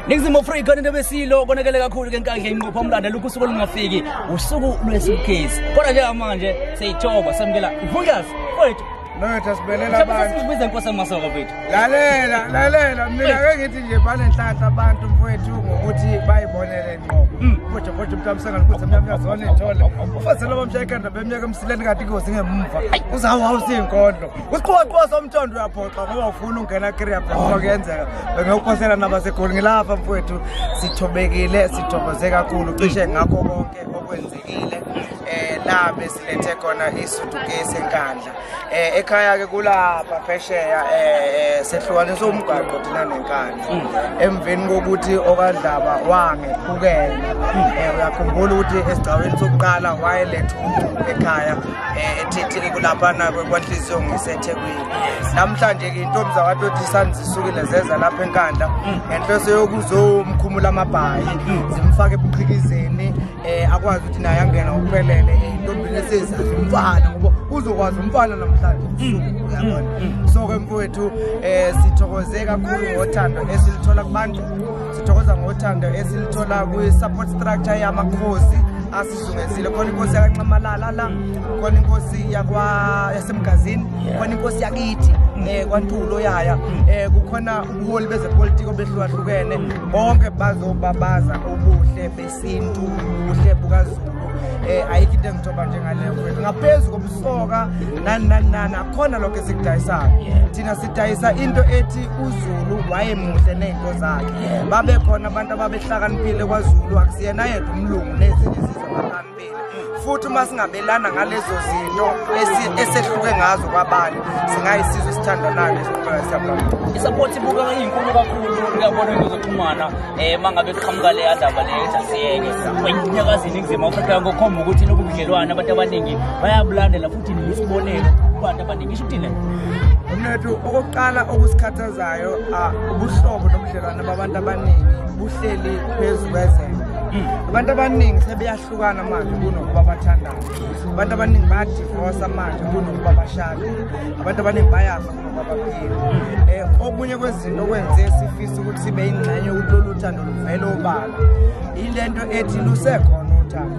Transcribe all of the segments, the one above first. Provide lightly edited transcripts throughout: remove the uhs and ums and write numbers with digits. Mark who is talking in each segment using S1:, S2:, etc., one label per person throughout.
S1: Ningizimu Afrika nento besilo konakele kakhulu ke Nkandla inqopha umlando lokhu usuku olungafiki usuku lwesuitcase. Kodwa njengamanje seyithoba samukela mfundasi mfowethu.
S2: Notha sibelela abantu.
S1: Sibiza inkosi amasoka mfowethu.
S2: Lalela, lalela mina ke ngithi nje banenhlanhla abantu mfowethu ngokuthi bayibonele ngqo. Mfowethu mfowethu umntamsanga ukuthi mnyama zona ithole. Ufazela bamshaya ikhanda bemnyaka emsileni kanti ingozi ngemuva. Uzawu siyinkondlo. Usiqoqoqa somthondo uyaphoxa ngoba ufuna ungena career ngoba kuyenzeka. Bengiyokhosela nabaseGoli ngilapha mfowethu sithobekile sithokoze kakhulu cishe ngakho konke okwenzekile. La besilethe khona isutukesi eNkandla. Ekhaya ke kulapha phesheya sehlukaniswe umgwaqo thina neNkandla. Emveni kokuthi okaDlaba wangephukela uyakhumbula ukuthi esigcawini sokuqala wayeletha umuntu ekhaya ethithi kulaphana kwanhliziyo ngiseThekwini. Namhlanje ke intombi zakwaTothi zisukile zeza lapha eNkandla ngenhloso yokuzomkhumula amabhayi zimfake ebuqhikizeni akwazi ukuthi naye angena ngokuphelele intombini esezazi umfana ngoba uzokwazi umfana namhlanje ubusuku uyabona. So ke mfowethu sithokoze kakhulu ngothando esilithola kubantu, sithokoza ngothando esilithola kwi-support structure yamakhosi asizungezile. Khona inkosi yakaNxamalala la, khona inkosi yasemgazini, khona inkosi yakithi kwaNtulo yaya, kukhona ubuholi bezepolitiki obehlukahlukene, bonke bazobabaza ubuhle besintu, ubuhle bukaZulu. Ayikho into engithoba njengaleyo mfowethu. Ngaphezu kobusoka nani nani nani akhona lokho esikudayisayo. Thina sidayisa into ethi uZulu wayemuhle nezinto zakhe. Babe khona abantu ababehlakaniphile kwaZulu, akusiyena yedwa umlungu nezinye izizwe abahlakaniphile. Futhi uma singabelana ngalezo zinto esehluke ngazo kwabanye singayisizwe esithandanayo esiqhubeka siyaphambili.
S1: Isupport ibuka inkulu kakhulu uyabona into zokuxhumana mangabe kuqhamuka le ndaba le ethi asiyeke kwenyakazi iNingizimu Afrika ngokukhomba ukuthi lobudlelwane abantu abaningi bayabulandela futhi nisibonelo kubantu abaningi. Isho ukuthini?
S2: Mnethu, okokuqala okusikhathazayo ubuhlobo nobudlelwane babantu abaningi buhleli phezu kwezembe. Abantu abaningi sebeyahlukana manje kunokuba bathandane. Abantu abaningi bayadivorsa manje kunokuba bashade. Abantu abaningi bayafa kunokuba baphile. Okunye kwezinto okwenze sifisa ukuthi sibe ingxenye ukuthi lolu thando luvele obala ilento ethi lusekhona uthando,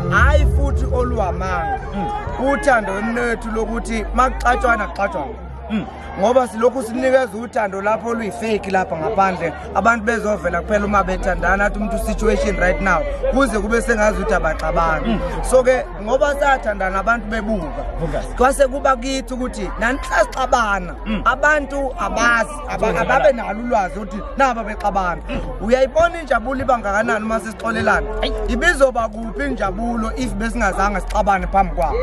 S2: hayi futhi oluwamanga. Uthando mnethu lokuthi makuxatshwana kuxatshwana, ngoba silokhu sinikeza uthando lapho oluyifake lapha ngaphandle, abantu bezovela kuphela uma bethandana athi umuntu situation right now kuze kube sengazi ukuthi abaxabani. So ke ngoba sathandana abantu bebuka kwase kuba kithi ukuthi nanhla sixabana abantu abazi ababe nalo ulwazi ukuthi naba bexabana. Uyayibona injabulo ibangakanani uma sesixolelana? Ibizoba kuphi injabulo if besingazange sixabane phambi kwabo?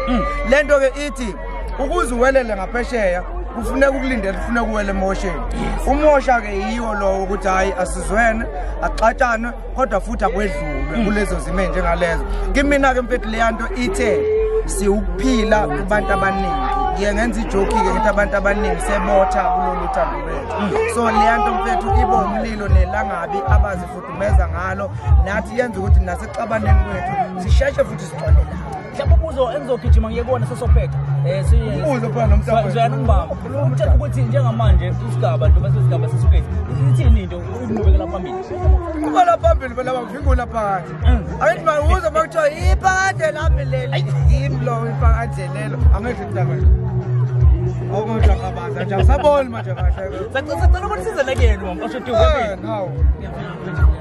S2: Lento ke ithi ukuze uwelele ngaphesheya kufuneka ukulindela, kufuneka uwele emosheni. Umosha ke yiwo lowo ukuthi hayi asizwene, axatshane kodwa futhi akwedlulwe kulezo zimo njengalezo. Kimina ke mfethu leya nto ithe siwukuphila kubantu abaningi. Ngiye ngenza ijoke ke ngithi abantu abaningi sebotha kulolu thando lwethu. So leya nto mfethu ibo umlilo nelangabi abazifudumeza ngalo, nathi yenza ukuthi nasexabaneni kwethu sisheshe futhi sixolelane.
S1: Mhlawumbe umbuzo engizogijima ngiyekona sesophetha.
S2: Umbuzo phela nomhlaba.
S1: Uzwana ngibamba. Uthatha ukuthi njengamanje isigaba njengoba sesigaba sesukezi. Ithini into inqubekela phambili?
S2: Inqubekela phambili phela bavingula phakathi. Ayithi mawuza makuthiwa iphakade lami leli. Yimi lo iphakade lelo. Angeke mntakwethu. Awungajakabaza nje awusaboni manje kahle.
S1: Sacela ukuthi size nakuyena mama. Osho ukuthi
S2: wena. Hawu.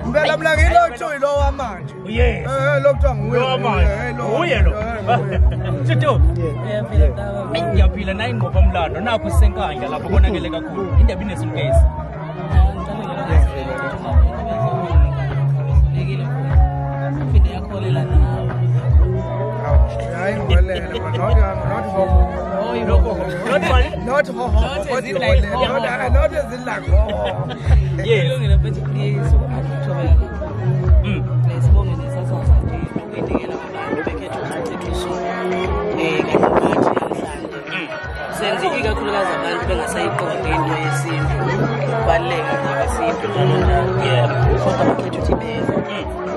S2: Impela mina ngilokhu yilo wamanje.
S1: Yes.
S2: Lo kuthiwa nguye.
S1: Lo wamanje. Nguye lo. Thuthu. Ngiyaphila nayi ingqopha mlando nakho siseNkandla lapho konakele kakhulu. Indaba inesuitcase.
S2: Hayi ngolele not ho. Not ho ho. Not as in like ho.
S1: Yeah.
S3: Senze ikakhulukazi abantu bengasayiqondi into yesintu, ukubaluleka kwesintu njalo njalo. Kodwa bakhetha ukuthi beze.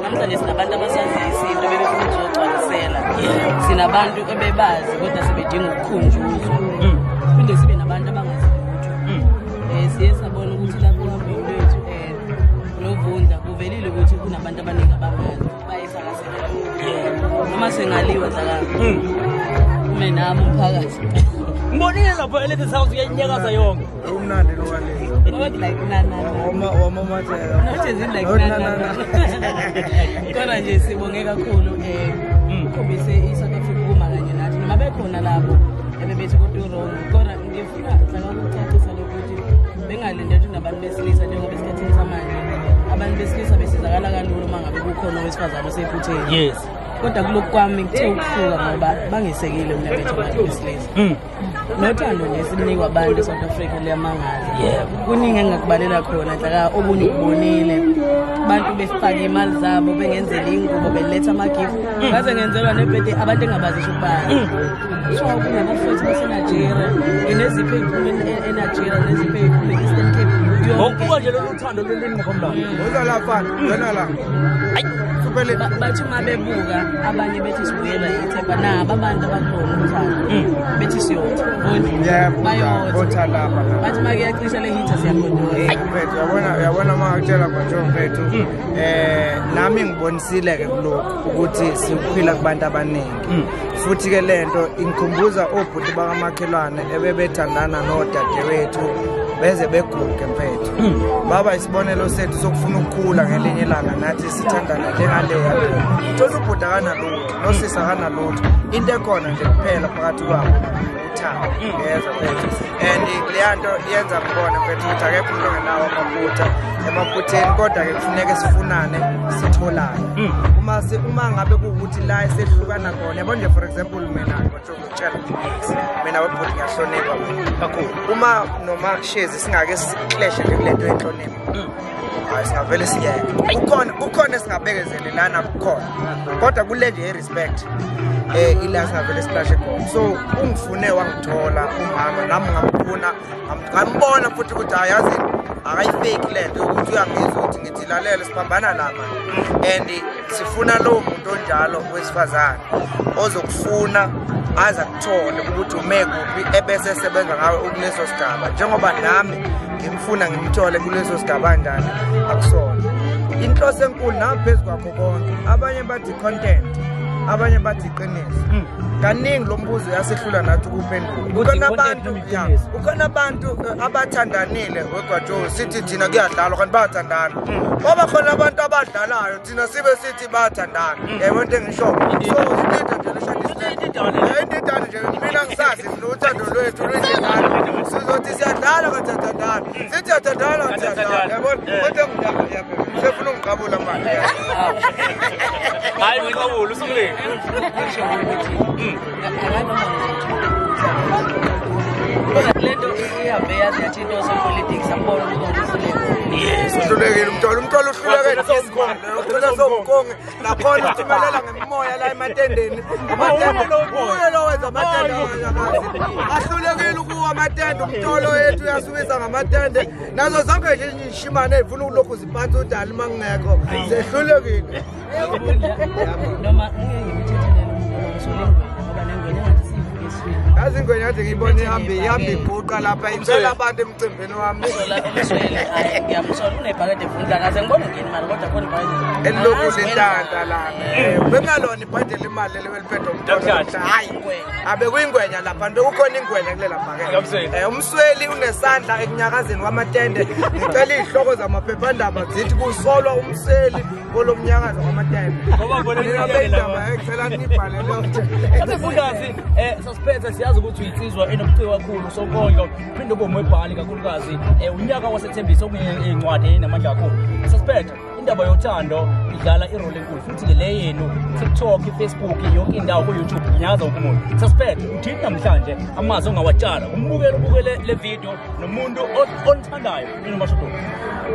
S3: Namhlanje sinabantu abasaziyo isintu bebefuna ukuzogcwalisela. Sinabantu ebebazi kodwa sebedinga ukukhunjuzwa. Phinde sibe nabantu abangazi lutho. Siye sabona ukuthi lapho uhambeni lwethu novuyo Abantu abaningi abangazi bayisakasela. Noma sengaliwa dlala. Ume nami umphakathi.
S1: Ngibonile lapho eLadies House kuyayinyakaza yonke.
S2: Umnandi lo walezi.
S3: Not like nana.
S2: Wama
S3: Not as in like nana. Kodwa nje sibonge kakhulu ukhombise iSouth Africa kuma kanye nathi noma bekhona lapho ebebethi kodwa wrong kodwa ngifuna dlala ukucacisa lokuthi bengalindele ukuthi nabantu besilisa njengoba esikhathini samanje abantu besilisa besizakala kalula uma ngabe kukhona owesifazane osephutheni.
S1: Yes.
S3: Kodwa kulokhu kwami ngithe ukuhluka ngoba bangisekile mina bethu abantu besilisa. Nothando nje sinikwa abantu eSouth Africa liyamangaza.
S1: Yebo.
S3: Kuningi engingakubalela khona dlaka okunye ukubonile. Abantu befaka imali zabo bengenzela ingubo beletha ama-gift. Ngaze ngenzelwa nebirthday abantu engabazisho ukubani. So kunabafowethu baseNigeria, nginezipho ey'phuma eNigeria, nezipho ey'phuma e-Eastern Cape.
S1: Ngokubuka nje lolu thando lolunqomlando.
S2: Uza la fana, wena la. Ayi.
S3: Bathi uma bebuka abanye bethi sibuyelwa ithemba nabo abantu abakulona uthando bethi siyotha
S2: bayotha lapha
S3: bathi uma kuyacisha le heater siyagodola.
S2: Mfethu uyabona uma ngikutshela manje mfethu nami ngibonisile ke kulokhu ukuthi siphila kubantu abaningi futhi ke lento ingikhumbuza obhuti bakamakhelwane ebebethandana nodadewethu beze beguge mfethu. Baba isibonelo sethu sokufuna ukukhula ngelinye ilanga nathi sithandana njengaleya. Thola ubhuti akanalutho nosisi akanalutho, into ekhona nje kuphela phakathi kwabo uthando. Yezwa mfethu, and leya nto yenza ngibone mfethu ukuthi akekho umuntu ongenawo amaphutha emaphutheni, kodwa ke kufuneka sifunane sitholane. Uma ngabe kuwukuthi la esehlukana khona, yabo nje for example mina ngikutshela mina webhuti ngiyahlonipha
S1: kakhulu.
S2: Uma noma kushezi singake siclash nje kule nto yenhlonipho, hayi singavele siyeke. Kukhona esingabekezelelana kukhona, kodwa kule nje ye-respect ila singavele siclashe khona. So ungifune wangithola umama, nami ngamfuna ngambona futhi ukuthi hayi yazi akayifeki le nto yokuthi uyangizwa ukuthi ngithi lalela siphambana la manje. And sifuna lowo muntu onjalo wesifazane ozokufuna aze akuthole ukuthi ume kuphi ebese esebenza ngawe ukuleso sigaba, njengoba nami ngimfuna ngimthole kuleso sigaba kanjani akusona. Inhloso enkulu naphezu kwakho konke, abanye bathi content, abanye bathi iqiniso. Kaningi lo mbuzo uyasehlula nathi ukuphendula. Kukhona abantu abathandanile wegwajo sithi thina kuyadlalwa kanti bayathandana. Baba khona abantu abadlalayo thina sibe sithi bayathandana. Yebo into engisho. So into nje leshadisile. Into nje mina ngisazi mina uthando lwethu luyindlala. Sizothi siyadlala kanti siyathandana. Sithi siyathandana kanti siyadlala. Yabona? Kodwa ngidaba yaphela. Sefuna ungiqabula manje.
S1: Hayi ngiqabula usukule.
S3: Lento ihambe yazi yathi into politics ambona ukuthi
S1: Yes,
S2: uhlulekile umntwana uhlulekile uthole somkonge nakhona uthumelela ngemoya la ematendeni. Amatende uye lo wenza amatende ahlulekile ukuwa amatende. Umntolo wethu uyasukisa ngamatende nazo zonke nje ishimane ezifuna ukulokhu ziphatha udali mangekho sehlulekile.
S3: Noma ngeke ngimthethelele umntolo ngoba nengwenya ngathi sivuke eswini.
S2: Yazi ingwenya ngathi ngiyibona ihambe iguqa lapha icela abantu emcimbini wami.
S3: Umswele hayi ngiyamsola unebhakede evundla kaze ngibone ngeni mali kodwa khona ibhakede
S2: elilokhu lintanta lana. Bekungalona ibhadela imali leli weliphethe umntolo. Hayi abekuyingwenya lapha bekukhona ingwenya kulela bhakede. Umsweli unesandla ekunyakazeni kwamatende. Ngicela izihloko zamaphephandaba zithi kusolwa umsweli kolomnyakazo kwamatende.
S1: Ngoba ngibona
S2: indaba ngicela nibhale leyo.
S1: Mfundazi sasiphethe siyazi ukuthi uyinsizwa enobuciko kakhulu sonkondlo uphinde ube umwebhali kakhulukazi unyaka wasethembisa okuyincwadi enamandla kakhulu. Sasiphethe indaba yothando idlala irole enkulu futhi ke le yenu TikTok, Facebook, yonke indawo ku YouTube inyaza umuntu. Sasiphethe uthini namhlanje amazwi ongawatshala umbukele ubukele le video nomuntu onithandayo inomashudo.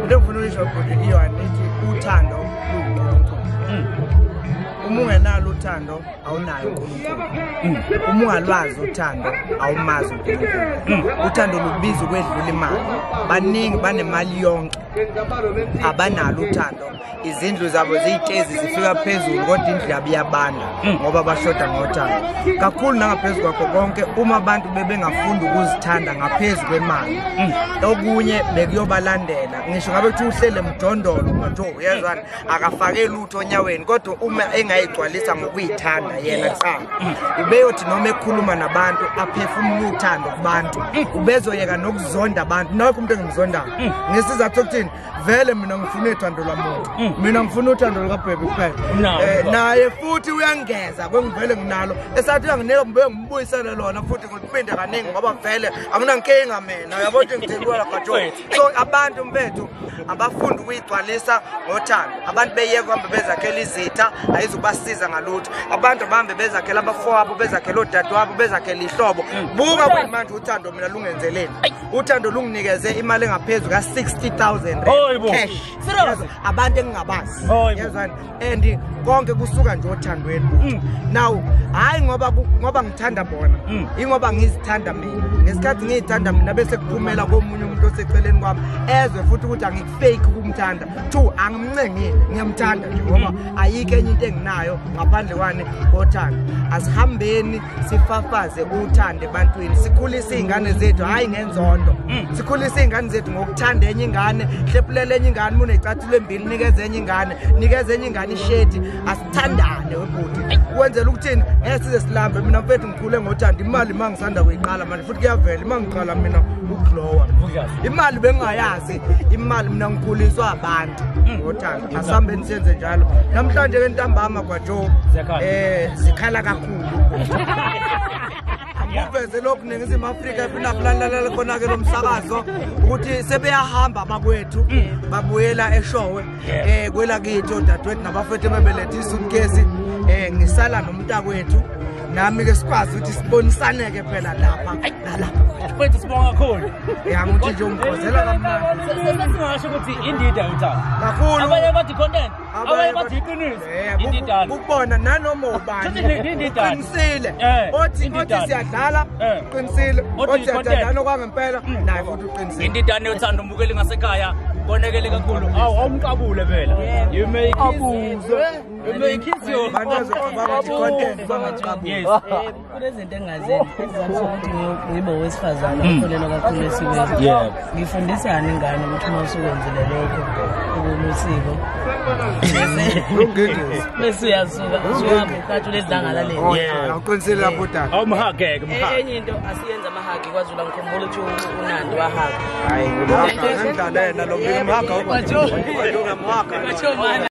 S2: Into engifuna uyisho bhuti iyona ithi uthando luwuNkulunkulu. Uma ungenalo uthando awunayo uNkulunkulu. Uma ungalwazi uthando awumazi uNkulunkulu. Uthando lubiza ukwedlula imali. Baningi banemali yonke abanalo uthando. Izindlu zabo ziyitezi zifika phezulu kodwa indlu yabo iyabanda ngoba bashoda ngothando. Kakhulu nangaphezulu kwakho konke, uma abantu bebengafunda ukuzithanda ngaphezu kwemali, okunye bekuyobalandela. Ngisho ngabe kuthiwa uhlele mjondolo ngathiwa uyezwana akafake lutho onyaweni, kodwa uma engayigcwalisa ngokuyithanda yena kuqala, ubeyothi noma ekhuluma nabantu aphefumule uthando kubantu, ubezoyeka nokuzonda abantu. Nakho umuntu engimzondayo ngesizathu sokuthini, vele mina ngifuna uthando lwamuntu, mina ngifuna uthando lukaBhebhe kuphela. Naye futhi uyangeza kwengivele nginalo esathi uyanginika ngibuye ngibuyisele lona futhi ngiliphinde kaningi ngoba vele anginankinga mina, uyabona ukuthi ngithelwa kaJoe. So abantu mfethu abafunda ukuyigcwalisa ngothando. Abantu beyeke kuhambe bezakhela izitha, ayizubasiza ngalutho. Abantu abahambe bezakhela abafowabo, bezakhela odadewabo, bezakhela ihlobo. Buka manje uthando mina lungenzeleni. Uthando lunginikeze imali engaphezulu ka 60,000 rand cash. Abantu engingabazi. Yezwani? And konke kusuka nje othandweni. Now hayi ngoba ngithanda bona, ingoba ngizithanda mina. Ngesikhathi ngiyithanda mina bese kuphumela komunye umuntu oseceleni kwami ezwe futhi ukuthi angikufake ukumthanda. Two, angimncengile, ngiyamthanda nje ngoba ayikho enye into enginayo ngaphandle kwani kothando. Asihambeni sifafaze uthando ebantwini, sikhulise izingane zethu hayi ngenzondo. Sikhulise izingane zethu ngokuthanda enye ingane, hlephulele enye ingane, uma unecathulo embili nikeze enye ingane, nikeze enye ingane isheti. Asithandane webhuti, ukwenzela ukuthini ngeke size silambe. Mina mfethu ngikhule ngothando. Imali uma ngisanda kuyiqala manje futhi kuyavela, uma ngiqala mina ukuglowa imali bengingayazi imali, mina ngikhuliswa abantu ngothando. Asihambeni senze njalo. Namhlanje ke ntambama kwaJoe zikhala kakhulu. Uveze lokhu Ningizimu Afrika efuna kulalela khona ke lo msakazo ukuthi sebeyahamba bakwethu babuyela eShowe kwelakithi odadewethu nabafethu bebelethe isuitcase. Ngisala nomntakwethu nami ke sikwazi ukuthi sibonisaneke phela lapha nalapha.
S1: Mfethu sibonga kakhulu.
S2: Ya ngithi nje ungigqozela kamnandi.
S1: Sesingasho ukuthi indida uthando.
S2: Kakhulu.
S1: Abanye bathi content, abanye bathi iqiniso. Indidana.
S2: Ukubona nanoma ubani. Uqinisile. Othi siyadlala, uqinisile. Othi siyadlala okwangempela, naye futhi uqinisile.
S1: Indidane yothando mbukeli ngasekhaya. Bonekele kakhulu. Awu awumqabule phela. You may kiss. You may kiss your
S2: content bangaqabuli.
S3: Kunezinto engingazenzi ezizathu ukuthi ngibe owesifazane okholelwa kakhulu esikweni. Ngifundisani ingane ukuthi uma usukwenzile lokho ukulusiko bese uyasuka usuhamba uqatshule esidlangalaleni.
S2: Awuqinisile lapho dad.
S1: Awumhageke mhage.
S3: Enye into asiyenza amahagi kwaZulu, ngikhumbula ukuthi uNandi wahaga.
S2: Hayi, ngidlalela lo mhaga.